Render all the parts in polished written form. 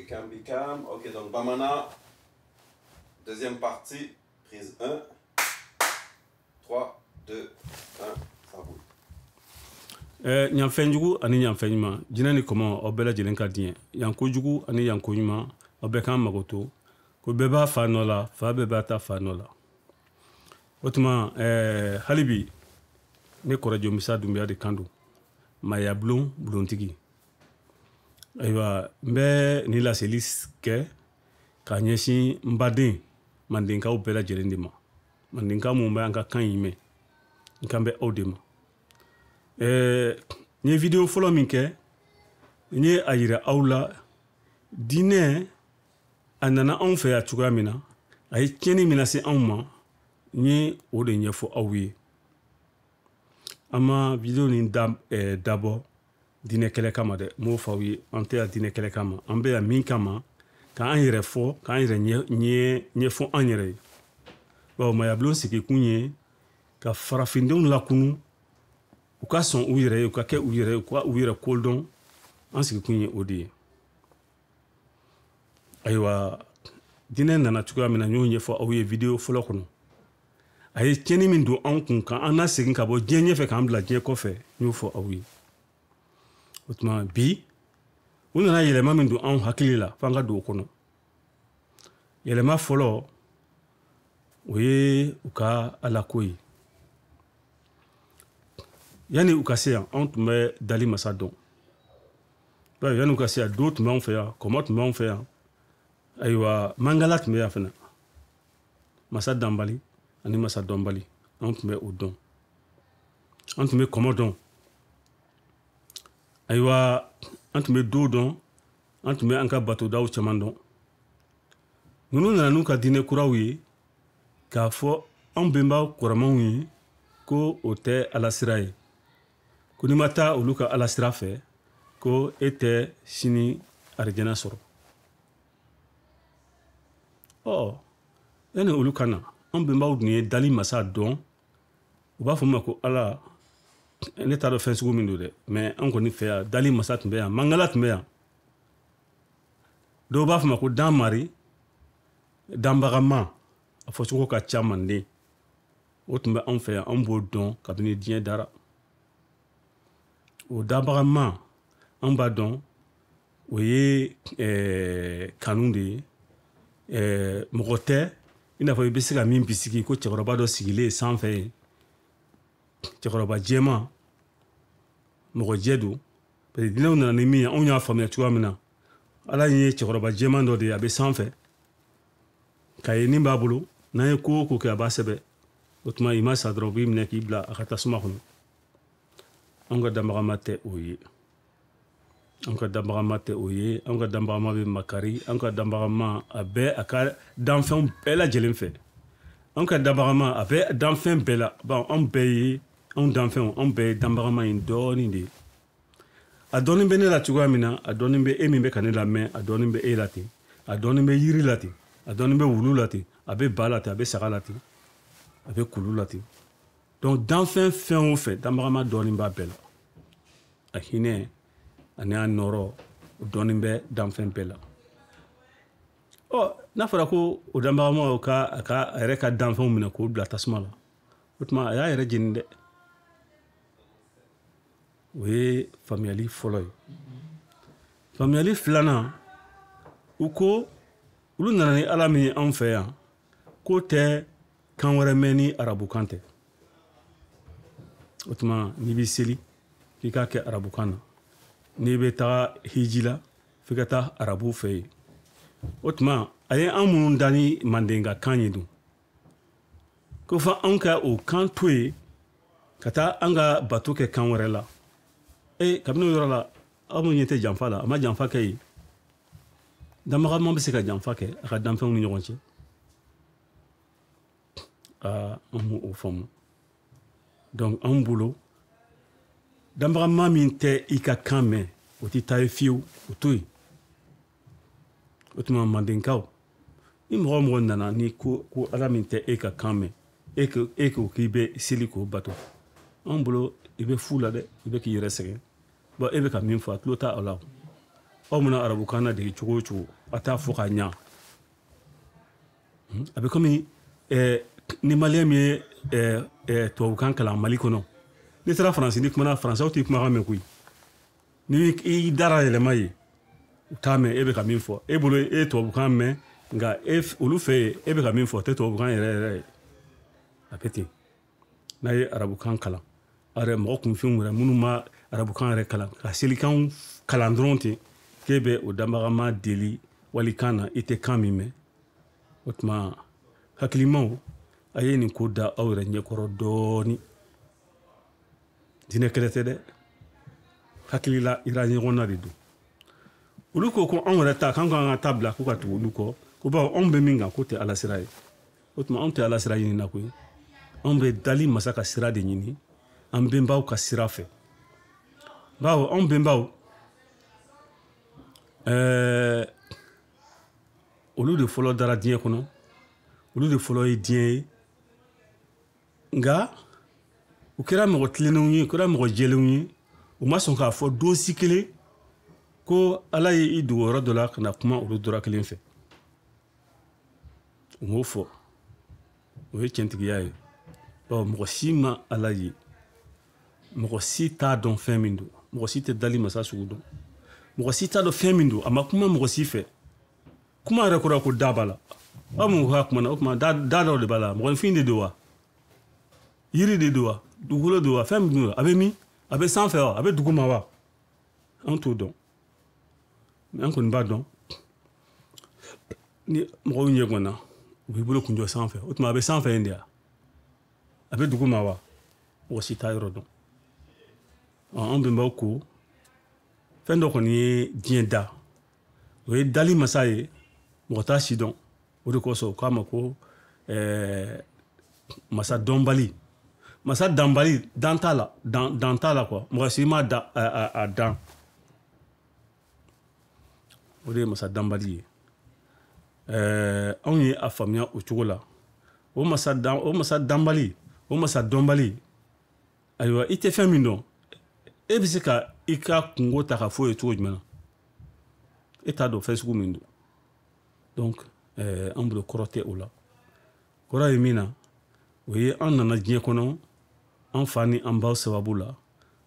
Ekam Bikam. Ok, donc Bamana, deuxième partie, prise 1. 3, 2, 1, ça roule. Ɲanfɛn jugu ani ɲanfɛn ɲuman, jinɛ ni kɔmɔ, aw bɛɛ lajɛlen ka diɲɛ yan ko jugu ani yan ko ɲuman, aw bɛɛ k'an mago to ko bɛɛ b'a fa nɔ la, fa bɛɛ b'a ta fa nɔ la. O tuma hali bi ne kɔrɔ Jomisa Dunbiya de kan don, maaya bulon bulontigi. Ayiwa, n bɛ nin laseli kɛ k'a ɲɛsin n baden mandenkaw bɛɛ lajɛlen de ma. Mandenka mun bɛ an ka kan in mɛn, n kan bɛ aw de ma. N ye video fɔlɔ min kɛ, n ye a yira aw la diinɛ a nana anw fɛ yan cogoya min na, a ye tiɲɛni min lase anw ma, n ye o de ɲɛfɔ aw ye. An ma video nin dabɔ diinɛ kɛlɛ kama dɛ, n b'o fɔ aw ye, an tɛ yan diinɛ kɛlɛ kama, an bɛ yan min kama, k'an yɛrɛ fɔ, k'an yɛrɛ ɲɛfɔ an yɛrɛ ye. Bawo maayabulon sigikun ye ka farafindenw lakunu, u ka sɔn u yɛrɛ ye, u ka kɛ u yɛrɛ ye, u ka u yɛrɛ kodɔn. An sigikun ye o de ye. Ayiwa, diinɛ nana cogoya min na, n y'o ɲɛfɔ aw ye video fɔlɔ kɔnɔ. A ye tiɲɛni min don anw kun k'an lasegin ka bɔ diɲɛ ɲɛfɛ k'an bila diɲɛ kɔfɛ, n y'o fɔ aw ye. O tuma bi u nana yɛlɛma min don anw hakili la, f'an ka don o kɔnɔ. Yɛlɛma fɔlɔ, o ye u ka alako ye. Yanni u ka se yan, anw tun bɛ dali masa dɔn. Bawo yanni u ka se yan, do tun b'anw fɛ yan, kɔmɔ tun b'anw fɛ yan, ayiwa mangala tun bɛ yan fana. Masa danbali ani masa dɔnbali, anw tun bɛ o dɔn. An tun bɛ kɔmɔ dɔn. Ayiwa, an tun bɛ do dɔn, an tun bɛ an ka batodaw caman dɔn. Ninnu nana n'u ka diinɛ kuraw ye k'a fɔ anw bɛnba kɔrɔmanw ye ko o tɛ ala sira ye, ko n'i ma taa olu ka ala sira fɛ, ko e tɛ sini arijɛnɛ sɔrɔ. Ɔ, yanni olu ka na, anw bɛnbaw tun ye dali masa dɔn. U b'a fɔ min ma ko ala, ne t'a dɔn fɛn sugu min don dɛ, mɛ an kɔni fɛ yan dali masa tun bɛ yan, mangala tun bɛ yan. Dɔw b'a fɔ ma ko danmari, danbagama, a fɔcogo ka ca manden. O tun bɛ anw fɛ yan, anw b'o dɔn kabini diɲɛ dara. O danbagama, anw b'a dɔn o ye kanu de ye. Mɔgɔ tɛ i n'a fɔ i bɛ se ka min bisigi ko cɛkɔrɔba dɔ sigilen sanfɛ yen, cɛkɔrɔba jɛman, mɔgɔ jɛ don. Parce que diinɛw nana ni min ye, anw y'a faamuya cogoya min na, ala ye cɛkɔrɔba jɛman dɔ de ye, a bɛ sanfɛ, ka ye nin b'a bolo, n'an ye ko o ko kɛ a b'a sɛbɛn. O tuma i ma sa dɔrɔn, u b'i minɛ k'i bila a ka tasuma kɔnɔ. Anw ka danbagama tɛ o ye, anw ka danbagama tɛ o ye. Anw ka danbagama bɛ makari, anw ka danbagama a bɛ a ka danfɛnw bɛɛ lajɛlen fɛ. Anw ka danbagama a bɛ danfɛn bɛɛ la. Bawo anw bɛɛ ye anw danfɛnw, anw bɛɛ ye danbagama in dɔɔnin de ye. A dɔɔnin bɛ ne la cogoya min na, a dɔɔnin bɛ e min bɛ ka ne lamɛn, a dɔɔnin bɛ e la ten, a dɔɔnin bɛ yiri la ten, a dɔɔnin bɛ wulu la ten, a bɛ ba la ten, a bɛ saga la ten, a bɛ kulu la ten. Donc danfɛn fɛn o fɛn, danbagama dɔɔnin b'a bɛɛ la. A hinɛ ani a nɔrɔ, o dɔɔnin bɛ danfɛn bɛɛ la. Ɔ, n'a fɔra ko o danbagamaw ka a ka a yɛrɛ ka danfɛnw minɛ k'o bila tasuma la, o tuma a y'a yɛrɛ jeni dɛ. O ye faamuyali fɔlɔ ye. Faamuyali filanan, u ko olu nana ni ala min ye anw fɛ yan, k'o tɛ kan wɛrɛ mɛn ni arabukan tɛ. O tuma n'i bɛ seli, k'i k'a kɛ arabukan na. N'i bɛ taga hiji la, f'i ka taa arabuw fɛ yen. O tuma a ye an minnu da ni mandenka kan ye dun, ko fɔ anw ka o kan to yen ka taa an ka bato kɛ kan wɛrɛ la. Kabini o yɔrɔ la, aw minnu ɲɛ tɛ janfa la, a ma janfa kɛ yen. Danbagama bɛ se ka janfa kɛ a ka danfɛnw ni ɲɔgɔn cɛ. Aa, an m'o faamu. Donc anw bolo, danbagama min tɛ i ka kan mɛn, o tɛ taa ye fiyewu, o to yen. O tuma mandenkaw, ni mɔgɔ o mɔgɔ nana ni ko ala min tɛ e ka kan mɛn, e ko k'i bɛ seli k'o bato, anw bolo i bɛ fu la dɛ, i bɛ k'i yɛrɛ sɛgɛn. Bon, e bɛ ka min fɔ, a tulo t'a la. Aw mana arabukan na dege cogo o cogo, a t'a fɔ ka ɲa. A bɛ komi ni maliyɛn min ye tubabukan kalan Mali kɔnɔ, n'i taara Faransi, n'i kumana Faransaw t'i kumakan mɛn koyi. Ni i dara yɛlɛma ye, u t'a mɛn e bɛ ka min fɔ. E bolo e ye tubabukan mɛn, nka olu fɛ yen e bɛ ka min fɔ o tɛ tubabukan yɛrɛ yɛrɛ ye. A bɛ ten. N'a ye arabukan kalan, a yɛrɛ mɔgɔ kunfinw yɛrɛ minnu ma arabukan yɛrɛ kalan, ka selikanw kalan dɔrɔn ten, k'e bɛ o danbagama deli walikan na, i tɛ kan min mɛn. O tuma hakilimaw, a ye nin ko da aw yɛrɛ ɲɛkɔrɔ dɔɔni. Diinɛ kɛlɛ tɛ dɛ, hakilila ira ɲɔgɔn na de don. Olu ko ko anw yɛrɛ ta k'an k'an ka ta bila ko ka tugu olu kɔ, ko bawo anw bɛ min kan k'o tɛ Ala sira ye. O tuma anw tɛ Ala sira ɲini na koyi, anw bɛ dali masa ka sira de ɲini, an bɛnbaw ka sira fɛ. Bawo anw bɛnbaw olu de fɔlɔ dara diɲɛ kɔnɔ, olu de fɔlɔ ye diɲɛ ye. Nka u kɛra mɔgɔ tilennenw ye, u kɛra mɔgɔ jɛlenw ye. U ma sɔn k'a fɔ don si kelen ko Ala ye i dogo yɔrɔ dɔ la ka na kuma olu dɔrɔn kelen fɛ. U m'o fɔ. O ye tiɲɛtigiya ye. Bawo mɔgɔ si ma Ala ye, mɔgɔ si t'a dɔn fɛn min don, mɔgɔ si tɛ dali masa sugu dɔn, mɔgɔ si t'a dɔn fɛn min don. A ma kuma mɔgɔ si fɛ. Kuma yɛrɛ kɔrɔ ko da b'a la. Aw mun ko k'a kuma na, o tuma da dɔ de b'a la. Mɔgɔninfin de don wa, yiri de don wa, dugukolo don wa, fɛn min don, a bɛ min, a bɛ sanfɛ wa, a bɛ duguma wa, an t'o dɔn. Mɛ an kɔni b'a dɔn ni mɔgɔw ɲɛ gwanna, u b'i bolo kunjɔ sanfɛ. O tuma a bɛ sanfɛ yen de wa, a bɛ duguma wa, mɔgɔ si t'a yɔrɔ dɔn. An bɛnbaw ko fɛn dɔ kɔni ye diɲɛ da, o ye dali masa ye, mɔgɔ t'a si dɔn. O de kosɔn u k'a ma ko masa dɔnbali, masa danbali, dan t'a la, dan t'a la quoi, mɔgɔ si ma da a dan. O de ye masa danbali ye. Anw ye a faamuya o cogo la. O masa dan, o masa danbali, o masa dɔnbali, ayiwa i tɛ fɛn min dɔn, e bɛ se ka i ka kungo ta ka fɔ ye cogo jumɛn na? E t'a dɔn fɛn sugu min don. Donc an bolo kɔrɔ tɛ o la. Kɔrɔ ye min na, o ye an nana diɲɛ kɔnɔ an fa ni an baw sababu la,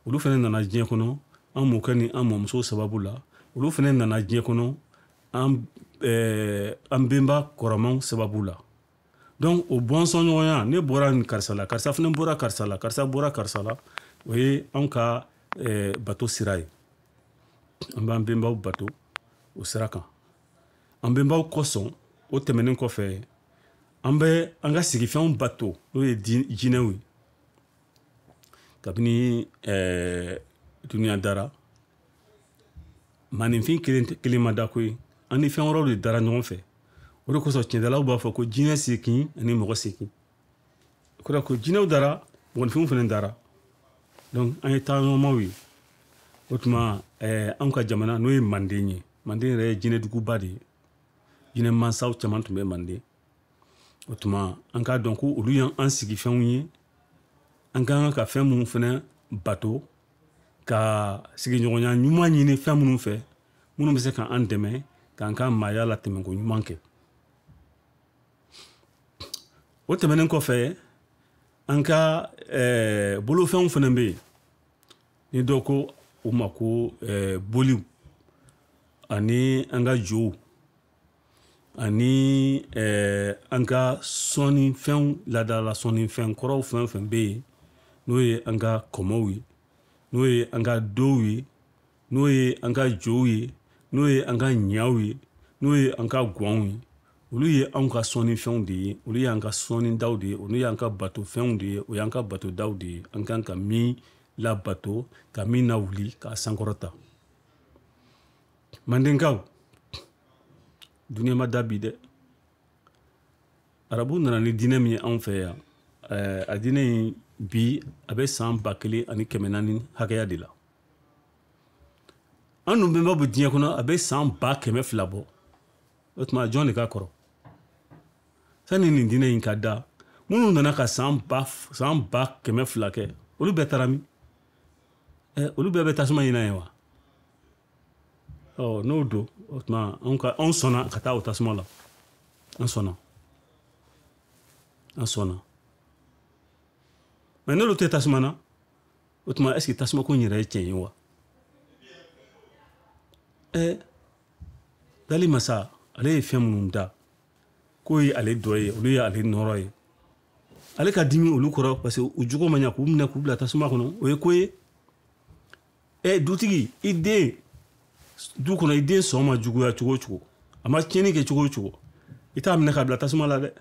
olu fana nana diɲɛ kɔnɔ an mɔkɛ ni an mɔmusow sababu la, olu fana nana diɲɛ kɔnɔ an bɛnba kɔrɔmanw sababu la. Donc o bɔnsɔnɲɔgɔnya, ne bɔra nin karisa la, karisa fana bɔra karisa la, karisa bɔra karisa la, o ye anw ka bato sira ye. An b'an bɛnbaw bato o sira kan. An bɛnbaw kosɔn, o tɛmɛnen kɔfɛ, an bɛ an ka sigifɛnw bato, n'o ye jinɛw ye. Kabini duniya dara, maaninfin kelen ma da koyi, an ni fɛn wɛrɛw de dara ɲɔgɔn fɛ. O de kosɔn tiɲɛdalaw b'a fɔ ko jinɛ seegin ani mɔgɔ seegin. O kɔrɔ ko jinɛw dara, mɔgɔninfinw fana dara. Donc an ye taaɲɔgɔnmaw ye. O tuma anw ka jamana n'o ye Manden ye, Manden yɛrɛ ye jinɛduguba de ye. Jinɛ mansaw caman tun bɛ Manden. O tuma an k'a dɔn ko olu y'an sigifɛnw ye. An ka kan ka fɛn minnu fana bato, ka sigiɲɔgɔnya ɲuman ɲini fɛn minnu fɛ, minnu bɛ se k'an dɛmɛ k'an ka maaya latɛmɛko ɲuman kɛ. O tɛmɛnen kɔfɛ, an ka bolofɛnw fana bɛ yen, ni dɔw ko u ma ko boliw, ani an ka jow, ani an ka sɔnnifɛnw, laadala sɔnnifɛn kɔrɔw fɛn fɛn bɛ yen, n'o ye an ka kɔmɔw ye, n'o ye an ka dow ye, n'o ye an ka jow ye, n'o ye an ka ɲaw ye, n'o ye an ka gwanw ye. Olu ye anw ka sɔnnifɛnw de ye, olu y'an ka sɔnnidaw de ye, olu y'an ka batofɛnw de ye, o y'an ka batodaw de ye. An kan ka min labato, ka min lawuli, k'a sankɔrɔta. Mandenkaw, duniya ma da bi dɛ. Arabu nana ni diinɛ min ye anw fɛ yan, a diinɛ in bi a bɛ san 1400 hakɛya de la. An dun bɛnbaw bɛ diɲɛ kɔnɔ, a bɛ san 200,000 bɔ. O tuma jɔn de ka kɔrɔ? Sani nin diinɛ in ka da, minnu nana ka san 200,000 kɛ, olu bɛɛ taara min? Olu bɛɛ bɛ tasuma ɲini ye wa? Ɔ n'o don, o tuma anw sɔnna ka taa o tasuma la. An sɔnna. An sɔnna. Mais n'olu tɛ tasuma na, o tuma est ce que tasuma ko in yɛrɛ ye tiɲɛ ye wa? Dali masa, ale ye fɛn minnu da, k'o ye ale dɔ ye, olu ye ale nɔrɔ ye. Ale ka dimi olu kɔrɔ parce que u jogo ma ɲa k'u minɛ k'u bila tasuma kɔnɔ, o ye ko ye. Dutigi, i den du kɔnɔ, i den sɔn ma juguya cogo o cogo, a ma tiɲɛni kɛ cogo o cogo, i t'a minɛ k'a bila tasuma la dɛ.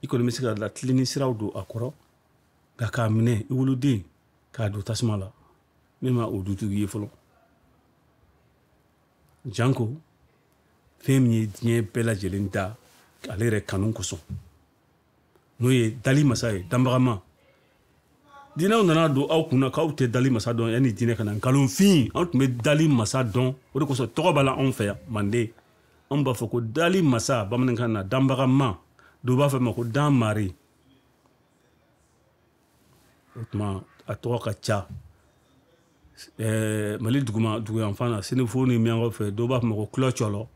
I kɔni bɛ se ka latilenni siraw don a kɔrɔ, nka k'a minɛ i woloden k'a don tasuma la, ne ma o dutigi ye fɔlɔ. Janko fɛn min ye diɲɛ bɛɛ lajɛlen da ale yɛrɛ kanu kosɔn, n'o ye dali masa ye, danbagama. Diinɛw nana don aw kunna k'aw tɛ dali masa dɔn, yanni diinɛ ka na. Nkalonfin, anw tun bɛ dali masa dɔn, o de kosɔn tɔgɔ b'a la anw fɛ yan Manden. Anw b'a fɔ ko dali masa bamanankan na, danbagama. Dɔw b'a fɔ ma ko danmari. O tuma a tɔgɔ ka ca. Mali duguma duguyanfan na, Senefo ni Miyankaw fɛ, dɔw b'a fɔ ma ko kulɔcɔlɔ.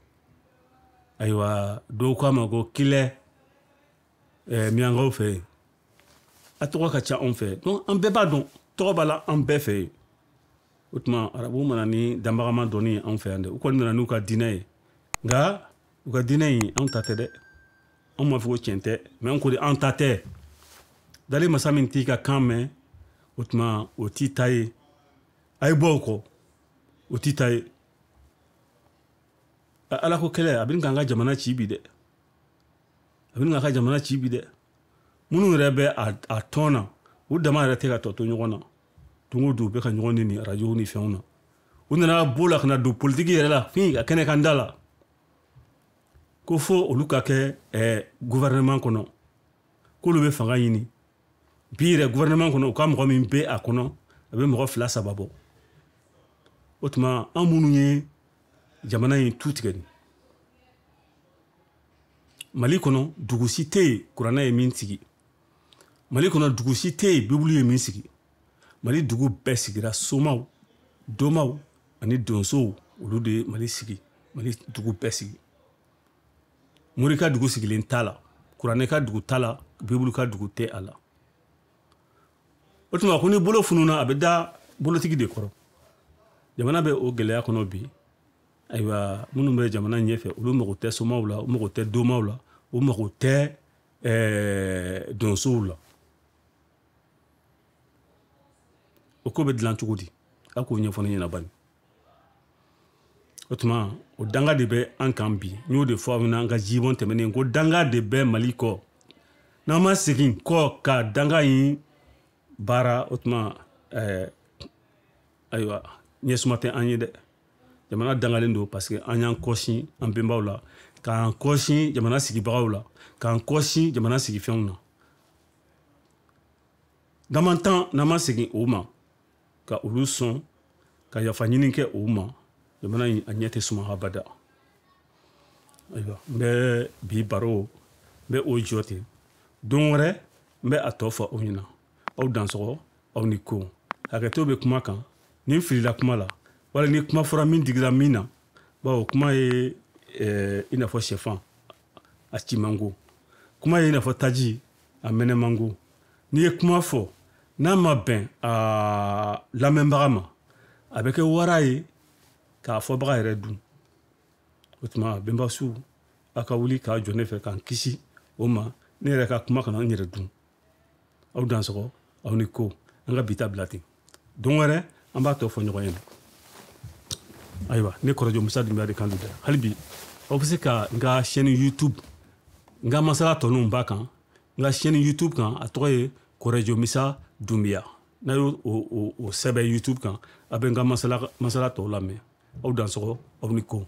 Ayiwa, dɔw k'a ma ko kilɛ, Miyankaw fɛ yen. A tɔgɔ ka ca anw fɛ. Donc an bɛɛ b'a dɔn, tɔgɔ b'a la an bɛɛ fɛ yen. O tuma arabuw mana ni danbagama dɔnni ye anw fɛ yan dɛ. U kɔni nana n'u ka diinɛ ye, nka u ka diinɛ in anw ta tɛ dɛ. Anw m'a fɔ ko tiɲɛ tɛ, mais anw ko de anw ta tɛ. Dali masa min t'i ka kan mɛn, o tuma o t'i ta ye. A ye bɔ o kɔ, o t'i ta ye. Ala ko kɛlɛ, a bɛ k'an ka jamana ci bi dɛ. A bɛ k'an ka jamana ci bi dɛ. Minnu yɛrɛ bɛ a tɔn na, u dama yɛrɛ tɛ ka tɔ to ɲɔgɔn na. Don o don u bɛ ka ɲɔgɔn neni arajow ni fɛnw na. U nana b'o la ka na don politiki yɛrɛ la, fin a kɛnɛ kan da la. Ko fo olu ka kɛ gouvernement kɔnɔ, k'olu bɛ fanga ɲini. Bi yɛrɛ gouvernement kɔnɔ, u ka mɔgɔ min bɛ a kɔnɔ, a bɛ mɔgɔ 2 3 bɔ. O tuma an minnu ye jamana in tu tigɛ nin. Mali kɔnɔ dugu si tɛ yen kuranɛ ye min sigi. Mali kɔnɔ dugu si tɛ yen Bibulu ye min sigi. Mali dugu bɛɛ sigira somaw, domaw ani donsow, olu de ye Mali sigi. Mali dugu bɛɛ sigi. Mori ka dugu sigilen t'a la, kuranɛ ka dugu t'a la, Bibulu ka dugu tɛ a la. O tuma ko ni bolo fununa, a bɛ da bolotigi de kɔrɔ. Jamana bɛ o gɛlɛya kɔnɔ bi. Ayiwa, minnu bɛ jamana ɲɛfɛ, olu mago tɛ somaw la, u mago tɛ domaw la, u mago tɛ donsow la. O ko bɛ dilan cogo di? A k'o ɲɛfɔ ne ɲɛna bani. O tuma o danga de bɛ an kan bi. N y'o de fɔ aw ɲɛna an ka jibɔn tɛmɛnen, ko danga de bɛ Mali kɔ. N'an ma segin kɔ ka danga in baara, o tuma ayiwa, ɲɛsuma tɛ an ye dɛ. Jamana dangalen don parce que an y'an kɔsin an bɛnbaw la, k'an kɔsin jamana sigibagaw la, k'an kɔsin jamana sigifɛnw na. Damantan n'an ma segin o ma, ka olu sɔn, ka yafa ɲini kɛ o ma, jamana in a ɲɛ tɛ suma abada. Ayiwa, n bɛ bi baro, n bɛ o jɔ ten. Don wɛrɛ n bɛ a tɔ fɔ aw ɲɛna. Aw dansɔgɔ, aw ni ko. Hakɛto bɛ kuma kan, ni n filila kuma la, wala ni kuma fɔra min digira min na, bawo kuma ye i n'a fɔ sɛfan, a ci man go. Kuma ye i n'a fɔ taji, a mɛnɛ man go. N'i ye kuma fɔ, n'a ma bɛn a lamɛnbaga ma, a bɛ kɛ wara ye k'a fɔbaga yɛrɛ dun. O tuma bɛnbasiw, a ka wuli k'a jɔ ne fɛ k'an kisi o ma, ne yɛrɛ ka kuma kana n yɛrɛ dun. Aw dansɔgɔ, aw ni ko. An ka bi ta bila ten. Don wɛrɛ an b'a tɔ fɔ ɲɔgɔn ɲɛna. Ayiwa, ne kɔrɔjɔ Musa Dunbiya de kan don dɛ. Hali bi aw bɛ se ka n ka chaîne YouTube, n ka masala tɔ ninnu b'a kan, n ka chaîne YouTube kan, a tɔgɔ ye Kɔrɔjɔ Musa Dunbiya. N'a y'o o sɛbɛn YouTube kan, a bɛ n ka masala tɔw lamɛn. Aw dansɔgɔ, aw ni ko.